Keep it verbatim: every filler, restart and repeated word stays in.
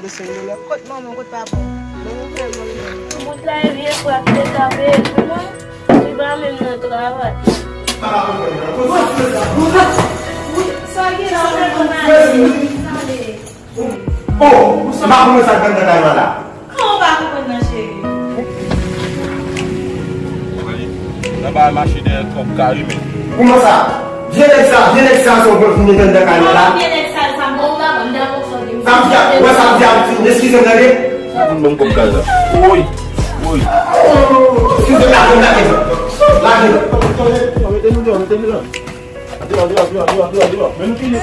Kot manman, kot papa? Manman fè mwen. Bout la e vye fwa ki te tape epi mwen, li pa menm nan travay. Sa gen la, sa gen la. Oh, m pa konprann sa k anndan kay la la. Kòman w pa konprann nan, cheri? Nan bagay mache dèyè twòp kari, men. Kòman sa? Vye nèg sa, vye nèg sa, se yon gwo fini anndan kay la la. Vye nèg sal sa, bon, m pa konn, m pa konn sa w di m. Sa m di a, wè sa m di a, m fin, eskize m, tande? Sa pou m ban m kòb kay la. Woy, woy. Eskize m, lage m, lage m. Lage m. Mete nou deyò, mete nou deyò. Deyò, deyò, deyò, deyò, deyò, deyò. Men nou fini.